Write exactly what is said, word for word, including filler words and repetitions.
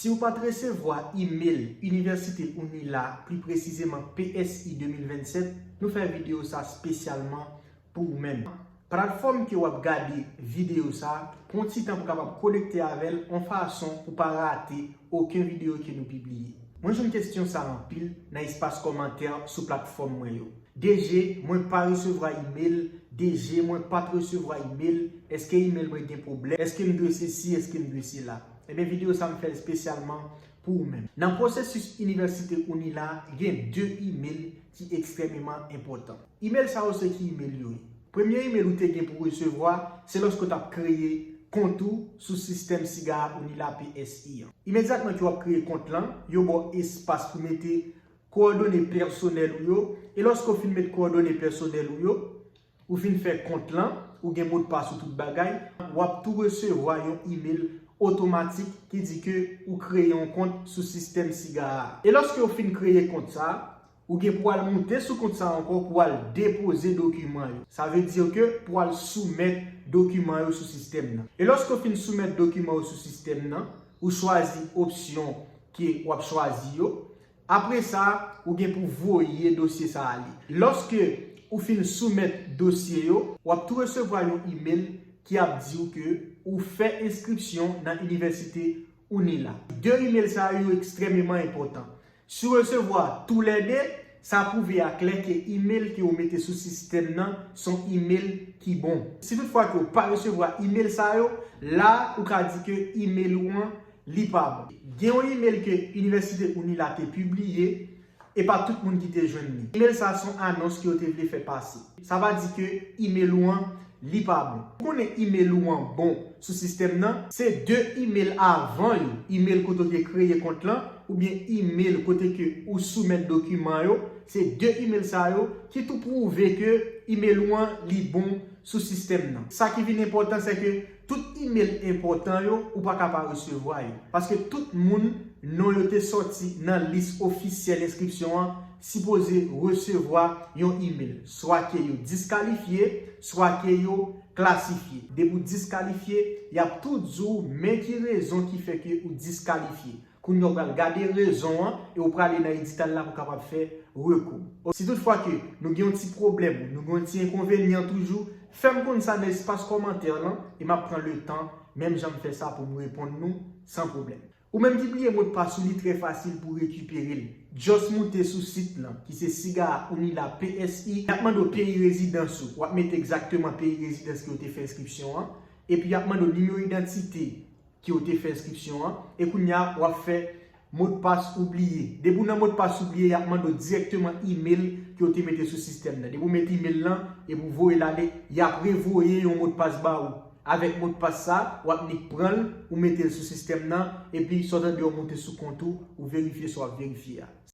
Si w pa t resevwa imèl Inivèsite Unila, pli presizeman P S I de mil vennsèt, nou fè videyo sa espesyalman pou ou menm. Platfòm ke w ap gade videyo sa, pran ti tan pou kapab konekte avè l yon fason pou pa rate okenn videyo ke nou pibliye. Mwen jwenn kesyon sa anpil nan espas kòmantè sou platfòm mwen yo. D G, mwen pa resevwa imèl. D G, mwen pa t resevwa imèl. Èske imèl mwen gen pwoblèm? Èske m dwe sesi? Èske m dwe sela? Ebyen, videyo sa m fè l espesyalman pou ou menm. Nan pwosesis Inivèsite Unila, gen de imèl ki ekstrèmeman enpòtan. Imèl sa yo se ki imèl yo ye? Premye imèl ou te gen pou resevwa, se lòske w t ap kreye kont ou sou sistèm Sigara Unila P S I an. Imedyatman ke w ap kreye kont lan, yo ba w espas pou mete kowòdone pèsonèl ou yo, e lòske w fin met kowòdone pèsonèl ou yo, ou fin fè kont lan, ou gen modpas ou tout bagay, w ap tou resevwa yon imèl otomatik ki di ke ou kreye yon kont sou sistèm Sigara a. E lòske w fin kreye kont sa, ou gen pou al moute sou kont sa ankò pou al depoze dokiman yo. Sa vle di ke pou al soumèt dokiman yo sou sistèm nan. E lòske w fin soumèt dokiman yo sou sistèm nan, ou chwazi opsyon ke w ap chwazi yo. Apre sa, ou gen pou voye dosye sa ale. Lòske ou fin soumèt dosye yo, w ap tou resevwa yon imèl ki ap di w ke ou fè enskripsyon nan Inivèsite Unila. De imèl sa yo ekstrèmeman enpòtan. Si w resevwa toulède, sa pwouve aklè ke imèl ke w mete sou sistèm nan se yon imèl ki bon. Si toutfwa ke w pa resevwa imèl sa yo, la ou ka di ke imèl ou an li pa bon. Gen yon imèl ke Inivèsite Unila te pibliye, e pa tout moun ki te jwenn li. Imèl sa se yon anons ke yo te vle fè pase. Sa pa di ke imèl ou an li pa bon. Ou konnen imèl ou an bon sou sistèm nan, se de imèl avan yo, imèl kote w te kreye kont lan, oubyen imèl kote ke ou soumèt dokiman yo, se de imèl sa yo ki tou pwouve ke imèl ou an li bon sou sistèm nan. Sa ki vin enpòtan, se ke tout imèl enpòtan yo, ou pa ka pa resevwa yo. Paske tout moun non yo te sòti nan lis ofisyèl enskripsyon an sipoze resevwa yon imèl. Swa ke yo diskalifye, swa ke yo klasifye. Depi w diskalifye, y ap tou di w men ki rezon ki fè ke ou diskalifye. Kounye a w pral gade rezon an e w prale nan edital la pou w kapab fè rekou. Si toutfwa ke nou gen yon ti pwoblèm, nou gen yon ti enkonvenyan toujou, fè m konn sa nan espas kòmantè lan e m ap pran letan, menm jan m fè sa, pou m reponn nou san pwoblèm. Ou menm ki bliye modpas ou, li trè fasil pou rekipere l. Just moute sou sit lan, ki se Sigara Unila P S I. Y ap mande w peyi rezidans ou. W ap mete egzakteman peyi rezidans ke w te fè enskripsyon an. Epi y ap mande w nimewo idantite ke w te fè enskripsyon an. E kounye a, w ap fè modpas ou bliye. Depi w nan modpas ou bliye, y ap mande w dirèkteman imèl ke w te mete sou sistèm nan. Depi w mete imèl lan, epi w voye l ale, y ap revoye yon modpas ba ou. Avèk modpas sa, w ap nik pran l, ou mete l sou sistèm nan, epi sa w tande w moute sou kont ou, ou verifye sa w ap verifye a.